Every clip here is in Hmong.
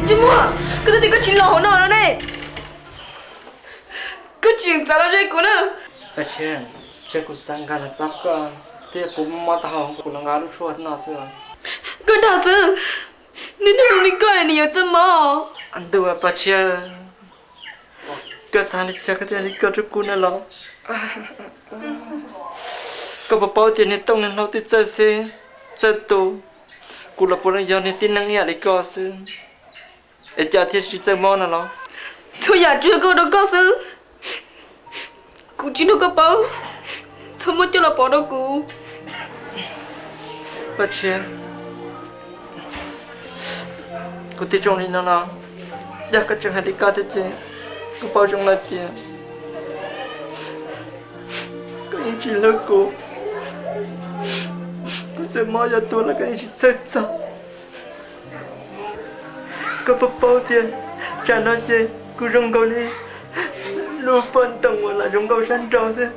Ntsej Muag, koj twb tias koj tsis los hauv no no ne, koj tsis txav los ze kuv na. Paj Tshiab, kuv xav nkag los txog koj thiab, kuv mob taub hau kuv los nqa lub tshuaj no xwb. Koj dag xwb, niag neeg zoo li koj nws yuav txawj mob? Ntuj, Paj Tshiab, koj xav li cas koj thiaj li ko rau kuv na los? Koj puas paub tias niag Tooj niag hlob twb txawj xwb, txawj tu, kuv los puav leej yog niag tib neeg ib yam li koj xwb, es cas thiaj tsis txawj mob no los? Txhua yam tsuas yog koj rau koj xwb. Kuv tsis nrog koj paub, txhob muab coj los pov rau kuv. Paj Tshiab, kuv twb zoo li no los, yog koj tseem hais li koj thiab ces kuv paub zoo lawm tias koj yeej tsis hlub kuv. Kuv txawm mob yuav tuag los koj yeej tsis txhawj txog. Koj puas paub tias tsam no ces kuv zoo nkaus li lub pob ntoos uas lam zoo nkauj sab nraud xwb,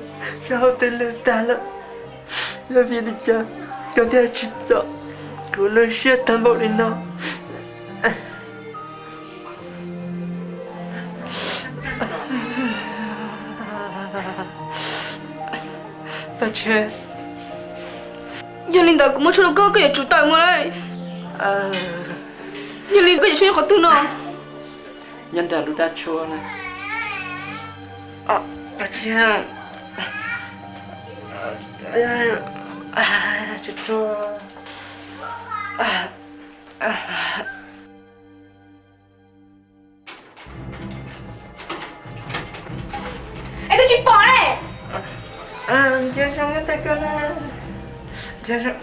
sab hauv twb lwj tag lawm. Yog vim li cas koj thiaj tsis txo kuv lub siab tag npaum li no? Paj Tshiab, yog li ntawd kuv muab tshuaj rau koj, koj yuav tsum tawm mus lawm. Yog li koj yuav tshuaj nyob qhov twg no? Nyob nram lub dab tshuaj na. Paj Tshiab, tshuaj. Es twb tsis pom ne. Nrhiav zoo nyob tes koj na. Nrhiav zoo.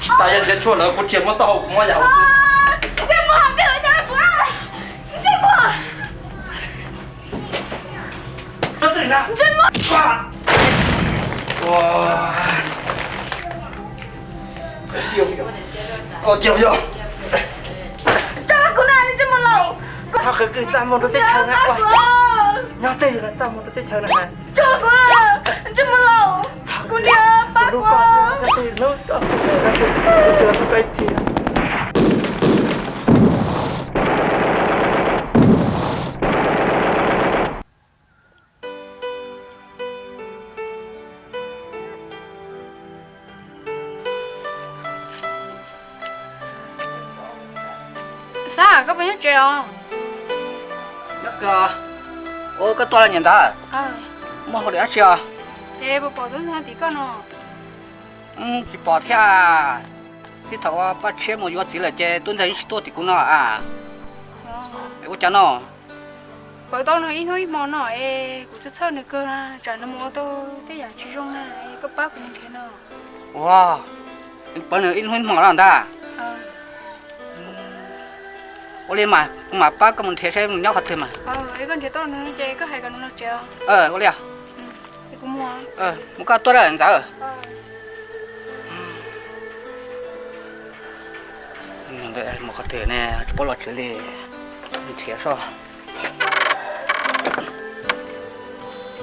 Tsis tas yog nrhiav tshuaj lawm kuv tsis muab taub hau kuv mob yam ua xwb. Ntsej Muag, koj ua cas kuv? Ntsej Muag. Ntsej Muag. Tso kuv na, ntsej muag laus. Txhob qw, txaj muag rau teb chaws na. Nyob twj ywm los txaj muag rau teb chaws na. Tso kuv na, ntsej muag laus. Kuv niam, pab kuv. Xab, koj puas nyob tsev os? Nyob kawg. Ua koj tuaj los niam ntawd, muaj hauj lwm dab tsi os? Es puas pom Tub Ntxawg tim koj no? Tsis pom thiab. Txij thaum Paj Tshiab mus yuav txiv lawm ces Tub Ntxawg yeej tsis tuaj tim kuv no a. Ua cas no? Pawv tau nws ib hnub ib hmo no es kuv txhawj txhawj nws kawg na, tsam nws mus ua tau tej yam tsis zoo na, es koj pab kuv mus nrhiav no. Ua, pawv nws ib hnub ib hmo no ntag. Ua li mas kuv mam pab koj mus nrhiav saib nws nyob qhov twg mas. Koj nrhiav tau nws ces koj hais kom nws los tsev. Ua li. Mus koj tuaj lawm ntxawm. Mus qhov twg ne, tsis paub los tsev li. Nrhiav soj.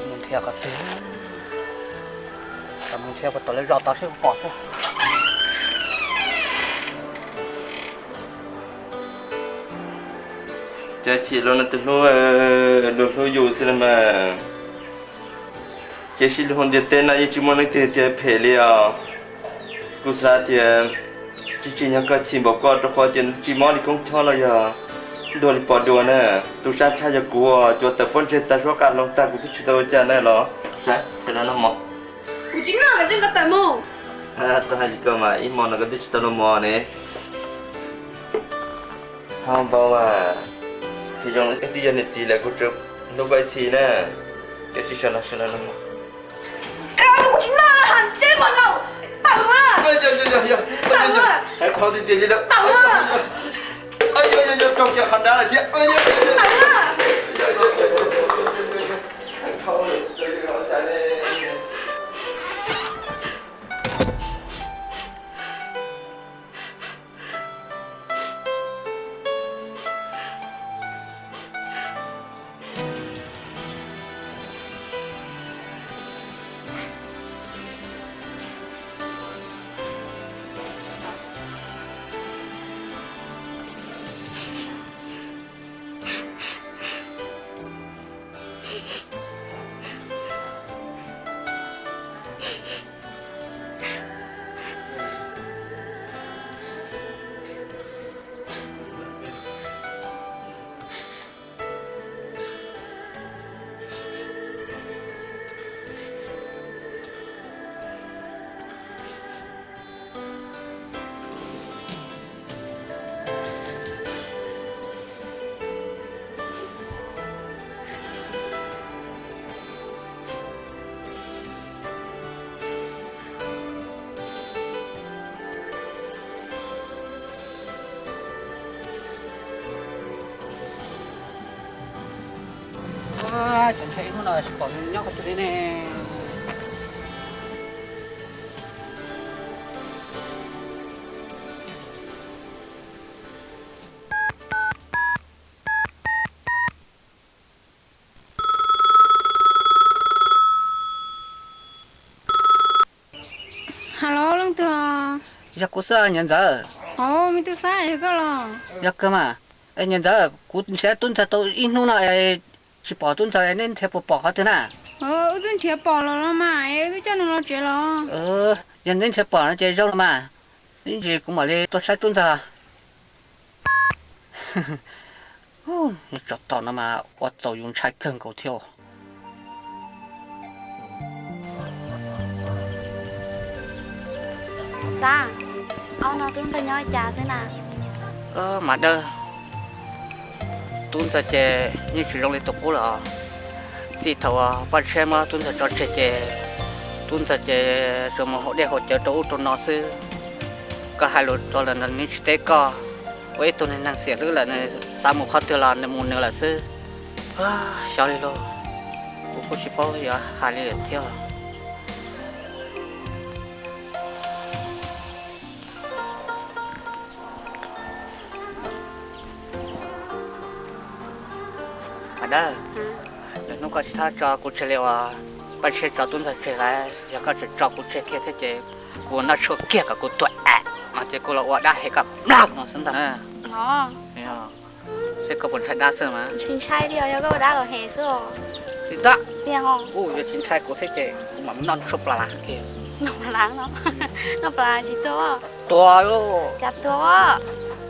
Mus nrhiav qhov twg? Mus nrhiav puas tom lawv zos tod seb puas pom xwb. Cov chim los no tus hlub, luag hlub yus xwb los mas. Ces sib luag hauv ntiaj teb no yeej tsis muaj leej twg tias phem li os. Kuv xav tias tsis tsim nyog koj chim npaum ko rau qhov tias tsis mob li koob chob los yog ntuag li pos dua na. Tus sab tshaj yog kuv, cuav tawm pob ntseg tag suab qas hloov tag kuv twb tsis tau ua cas na los. Sab, sawv daws noj mov. Kuv tsis noj, koj tawm mus. Txhob hais li ko mas, ib hmo no koj twb tsis tau noj mov ne. Txhob npau mas, phem zoo, twb yog niam txiv lawm kuv tseem hlub koj ib txhis na. Koj sim sawv los, sawv los noj mov. Kuv tsis noj, ntsej muag laus, tawm mus. Hais qhov tiag tiag li lawm. Tawm mus. Yog, yog, yog, raug kiag qhov nrab lawm thiab. Ib hnub no tsis pom nyob qhov twg li ne. Hello, leej twg? Yog kuv xwb, niam ntxawm. Au, me tub Xab, yog koj los? Yog kawg mas. Niam ntxawm, kuv nrhiav tub ntxawg tau ib hnub no es tsis pom tub ntxawg, neb nrhiav puas pom qhov twg na? Wb twb nrhiav pom los los mas, wb twb coj nws los tsev los. Yog neb nrhiav pom no ces zoo los mas, ib ntsis kuv mam li tuaj saib tub ntxawg. Tsov tom no mas ua txaus yus ntshai kawg nkaus thiab. Xab, ob no tub ntxawg nyob cas xwb na? Mas Dawb, tub ntxawg ces yeej tsis zoo li tus qub lawm os. Txij thaum uas Paj Tshiab muab tub ntxawg tso tseg ces tub ntxawg ces tsuas mus haus dej haus cawv rau ub rau no xwb. Koj hais lus rau lawm nws tsis teb koj, ua ib tug neeg xiam hlwb lawm nws xav mus qhov twg los nws mus nws lawm xwb. Xyov li lauj, kuv kuj tsis paub yuav hais li lawm thiab. Mas Dawb, lwm hnub koj tsis txhob tso kuv tseg li uas Paj Tshiab tso tub ntxawg tseg lawm, yog koj tseem tso kuv tseg kiag thiab ces kuv noj tshuaj kiag kom kuv tuag am no ces kuv los ua dab hem koj mlaug no xwb ntag. Seb koj puas ntshai dab xwb mas. Tsis ntshai li os, yog koj ua dab los hem xwb os. Tsis ntshai. Yog tsis ntshai kuv thiab ces kuv mam noj tshuaj plas las kiag. Noj plas las no, noj plas las tsis tuag. Tuag. Cas tuag?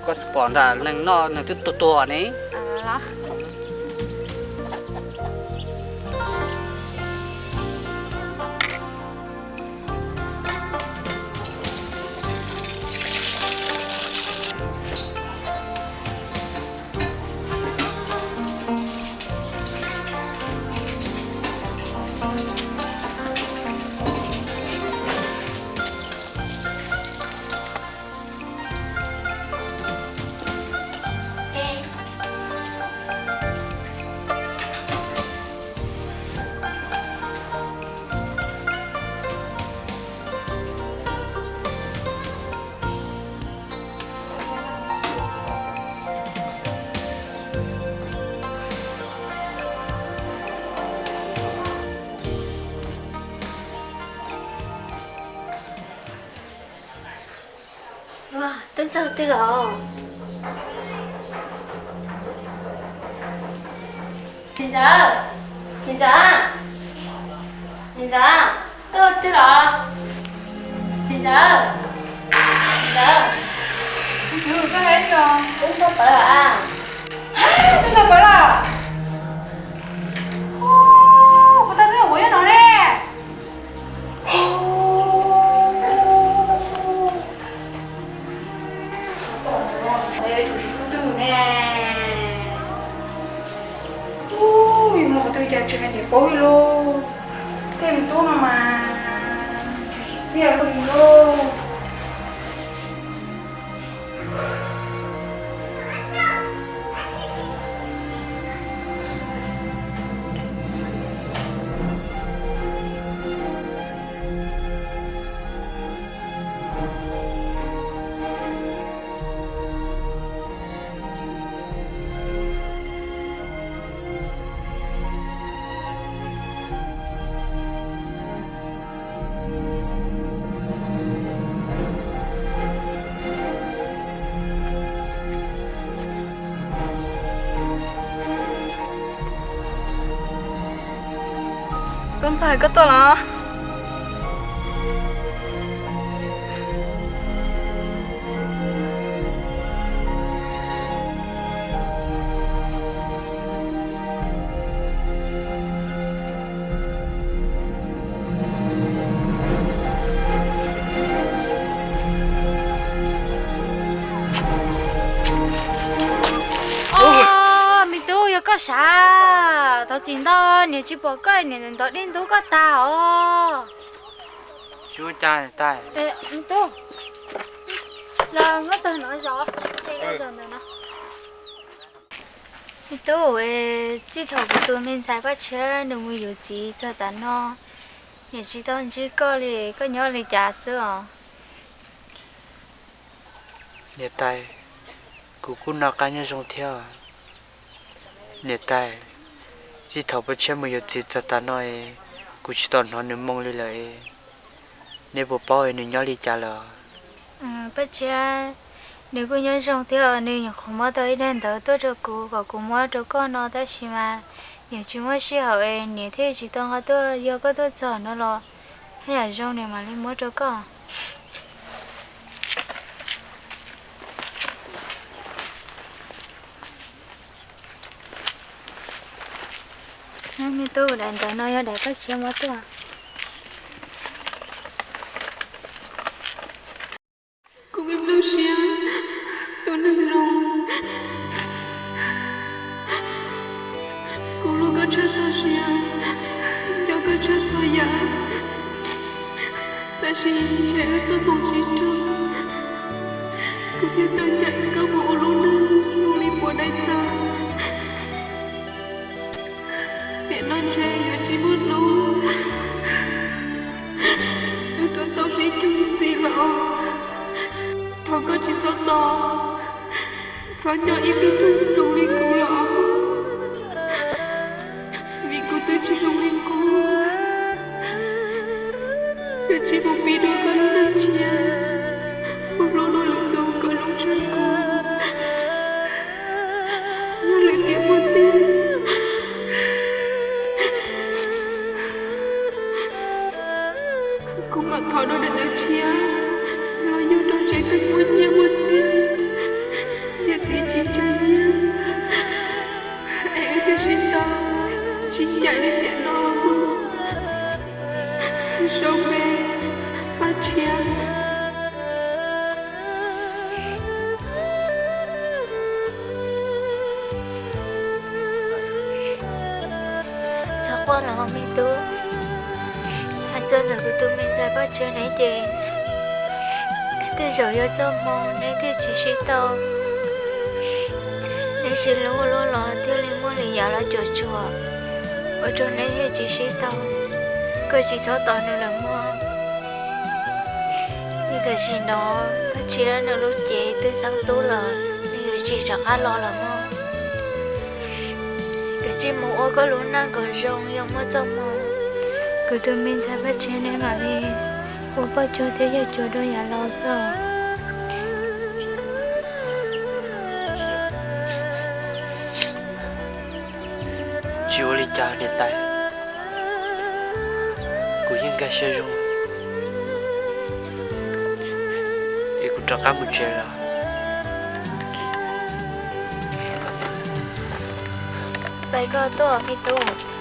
Koj tsis pom nram neeg noj neeg twb tuag tuag ne. Tub ntxawg twg los? Niam ntxawm, niam ntxawm, niam ntxawm, koj twg los? Niam ntxawm, niam ntxawm, tub ntxawg pawv los? Tub ntxawg pawv los? Kuv tau twb ua nyob no ne. Tus tub twg ne? Ub, yus mus qhov twg cas tsis hais niam paub li lauj? Tej me tub no mas tsis txiaj luaj li lauj. Tub ntxawg, koj tuaj los? Au, me tub, yog koj sav, thov txim ntau, niam tsis pom koj, niam ntov dej ntub koj tag os. Me tub, los muab tag no zov, ntawm no. Me tub, txij thaum kuv tus me ntxhais Paj Tshiab nws mus yuav txiv txog tav no, niam tsis tau ntsib koj li, koj nyob li cas xwb os? Niam tais, kuv kuj noj qab nyob zoo thiab. Niam tais, txij thaum Paj Tshiab mus yuav txiv txog tav no, kuv tsis tau hnov nws moo li lawm. Neb puas paub nws nyob li cas lawm? Paj Tshiab, nws kuj nyob zoo thiab, nws nyuam qhuav muab tau ib daim ntawv tuaj rau kuv kom kuv muab rau koj no tab sis mas nws tsis muaj sij hawm es nws thiaj tsis tau nqa tuaj, yog koj tuaj txog no los haj yam zoo nws mam li muab rau koj. Me tub, daim ntawv no yog daim Paj Tshiab muab tuaj. Kuv me nplooj siab, tus neeg zoo, kuv hlub koj tshaj txhua siab, nco koj tshaj txhua yam, tab sis ntshe wb txoj hmoo tsis raug, kuv thiaj tau ncaim koj mus ua lub neej zoo li puas dai tag. Tiam no ntshe yuav tsis muaj hnub wb rov tau sib koom ntxiv lawm. Thov koj tsis txhob tos, txhob nco ib tug neeg zoo li kuv lawm os, vim kuv twb tsis zoo li qub. Koj tsis mus pib dua koj lub neej tshiab, mus hlub dua lwm tus kom zoo tshaj kuv. Yog lwm tiam muaj tiag, kuv mam thov dua daim ntawv tshiab los yug rau tsev neeg muaj nyiaj muaj txiag, niam txiv tsis ntshai nyiaj, es wb thiaj sib tau tsis ncaim li tiam no mog. Zoo me, Paj Tshiab. Txhob quaj los me tub, hais txog ntawm kuv tus me ntxhais Paj Tshiab ne ces tej zaum yog txoj hmoo neb thiaj tsis sib tau. Neb sib hlub ua luaj los thiaj li muaj li yam los cuam tshuam, ua rau neb thiaj tsis sib tau. Koj tsis txhob tos nws lawm mog. Tam sim no Paj Tshiab nws lub cev twb xeeb tub lawm, nws yuav tsis rov qab los lawm mog. Koj cia li mus ua koj lub neej kom zoo, yog muaj txoj hmoo, kuv tus me ntxhais Paj Tshiab neb mam li ua poj cuag thiab yawg cuag dua yav laus xwb. Tsis ua li cas niam tais, kuv yeej nkag siab zoo, es kuv rov qab mus tsev lawm. Pais koj tuaj me tub.